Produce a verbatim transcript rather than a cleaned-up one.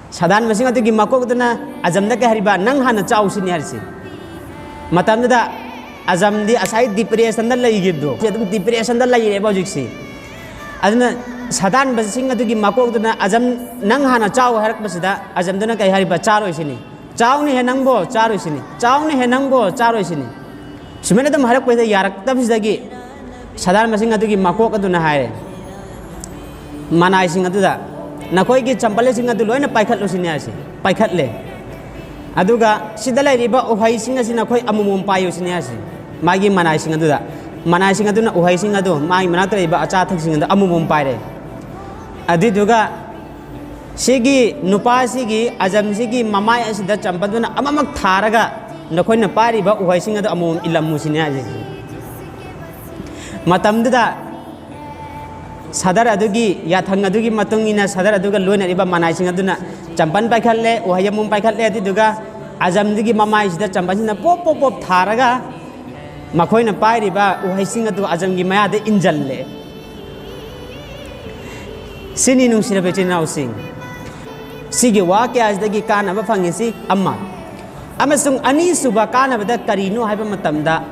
ꯁꯥꯗꯥꯟꯕꯁꯤꯡ ꯑꯗꯨꯒꯤ ꯃꯀꯣꯛꯇꯨꯅ ꯑꯖꯝꯗ ꯀꯩ ꯍꯥꯏꯔꯤꯕ, "ꯅꯪ ꯍꯥꯟꯅ ꯆꯥꯎꯁꯤꯅꯤ" ꯍꯥꯏꯔꯤꯁꯤ꯫ ꯃꯇꯝꯗꯨꯗ ꯑꯖꯝꯗꯤ ꯉꯁꯥꯏ ꯗꯤꯄ꯭ꯔꯦꯁꯟꯗ ꯂꯩꯈꯤꯕꯗꯣ, ꯁꯤ ꯑꯗꯨꯝ ꯗꯤꯄ꯭ꯔꯦꯁꯟꯗ ꯂꯩꯔꯦꯕ ꯍꯧꯖꯤꯛꯁꯤ꯫ ꯑꯗꯨꯅ ꯁꯥꯗꯥꯟꯕꯁꯤꯡ ꯑꯗꯨꯒꯤ ꯃꯀꯣꯛꯇꯨꯅ ꯑꯖꯝ, "ꯅꯪ ꯍꯥꯟꯅ ꯆꯥꯎ" ꯍꯥꯏꯔꯛꯄꯁꯤꯗ ꯑꯖꯝꯗꯨꯅ ꯀꯩ ꯍꯥꯏꯔꯤꯕ? "ꯆꯥꯔꯣꯏꯁꯤꯅꯤ꯫ ꯆꯥꯎꯅꯦꯍꯦ ꯅꯪꯕꯣ, ꯆꯥꯔꯣꯏꯁꯤꯅꯤ꯫ ꯆꯥꯎꯅꯦꯍꯦ ꯅꯪꯕꯣ, ꯆꯥꯔꯣꯏꯁꯤꯅꯤ"꯫ ꯁꯨꯃꯥꯏꯅ ꯑꯗꯨꯝ ꯍꯥꯏꯔꯛꯄꯁꯤꯗ ꯌꯥꯔꯛꯇꯕꯁꯤꯗꯒꯤ ꯁꯥꯗꯥꯟꯕꯁꯤꯡ ꯑꯗꯨꯒꯤ ꯃꯀꯣꯛ ꯑꯗꯨꯅ ꯍꯥꯏꯔꯦ ꯃꯅꯥꯏꯁꯤꯡ ꯑꯗꯨꯗ, "ꯅꯈꯣꯏꯒꯤ ꯆꯝꯄꯜꯁꯤꯡ ꯑꯗꯨ ꯂꯣꯏꯅ ꯄꯥꯏꯈꯠꯂꯨꯁꯤꯅꯤ" ꯍꯥꯏꯁꯦ꯫ ꯄꯥꯏꯈꯠꯂꯦ꯫ ꯑꯗꯨꯒ ꯁꯤꯗ ꯂꯩꯔꯤꯕ ꯎꯍꯩꯁꯤꯡ ꯑꯁꯤ ꯅꯈꯣꯏ ꯑꯃꯃꯝ ꯄꯥꯏꯌꯨꯁꯤꯅꯤ ꯍꯥꯏꯁꯦ꯫ ꯃꯥꯒꯤ ꯃꯅꯥꯏꯁꯤꯡ ꯑꯗꯨꯗ, ꯃꯅꯥꯏꯁꯤꯡ ꯑꯗꯨꯅ ꯎꯍꯩꯁꯤꯡ ꯑꯗꯨ, ꯃꯥꯒꯤ ꯃꯅꯥꯛꯇ ꯂꯩꯔꯤꯕ ꯑꯆꯥ ꯑꯊꯛꯁꯤꯡ ꯑꯗꯨ ꯑꯃꯃꯝ ꯄꯥꯏꯔꯦ꯫ ꯑꯗꯨꯏꯗꯨꯒ ꯁꯤꯒꯤ ꯅꯨꯄꯥꯁꯤꯒꯤ, ꯑꯖꯝꯁꯤꯒꯤ ꯃꯃꯥꯏ ꯑꯁꯤꯗ ꯆꯝꯄꯜꯗꯨꯅ ꯑꯃꯃꯛ ꯊꯥꯔꯒ ꯅꯈꯣꯏꯅ ꯄꯥꯏꯔꯤꯕ ꯎꯍꯩꯁꯤꯡ ꯑꯗꯨ ꯑꯃꯃꯝ ꯏꯜꯂꯝꯃꯨꯁꯤꯅꯤ ꯍꯥꯏꯁꯦ꯫ ꯃꯇꯝꯗꯨꯗ ꯁꯗꯔ ꯑꯗꯨꯒꯤ ꯌꯥꯊꯪ ꯑꯗꯨꯒꯤ ꯃꯇꯨꯡ ꯏꯟꯅ ꯁꯗꯔ ꯑꯗꯨꯒ ꯂꯣꯏꯅꯔꯤꯕ ꯃꯅꯥꯏꯁꯤꯡ ꯑꯗꯨꯅ ꯆꯝꯄꯜ ꯄꯥꯏꯈꯠꯂꯦ, ꯎꯍꯩ ꯑꯃꯃꯝ ꯄꯥꯏꯈꯠꯂꯦ꯫ ꯑꯗꯨꯗꯨꯒ ꯑꯖꯝꯗꯨꯒꯤ ꯃꯃꯥꯏꯁꯤꯗ ꯆꯝꯄꯜꯁꯤꯅ ꯄꯣꯞ ꯄꯣꯞ ꯄꯣꯞ ꯊꯥꯔꯒ ꯃꯈꯣꯏꯅ ꯄꯥꯏꯔꯤꯕ ꯎꯍꯩꯁꯤꯡ ꯑꯗꯨ ꯑꯖꯝꯒꯤ ꯃꯌꯥꯗ ꯏꯟꯖꯜꯂꯦ꯫ ꯁꯤꯅꯤ, ꯅꯨꯡꯁꯤꯔꯕ ꯏꯆꯤꯟ ꯏꯅꯥꯎꯁꯤꯡ, ꯁꯤꯒꯤ ꯋꯥꯀ꯭ꯌꯥꯁꯤꯗꯒꯤ ꯀꯥꯟꯅꯕ ꯐꯪꯉꯤꯁꯤ ꯑꯃ꯫ ꯑꯃꯁꯨꯡ ꯑꯅꯤꯁꯨꯕ ꯀꯥꯟꯅꯕꯗ ꯀꯔꯤꯅꯣ ꯍꯥꯏꯕ ꯃꯇꯝꯗ,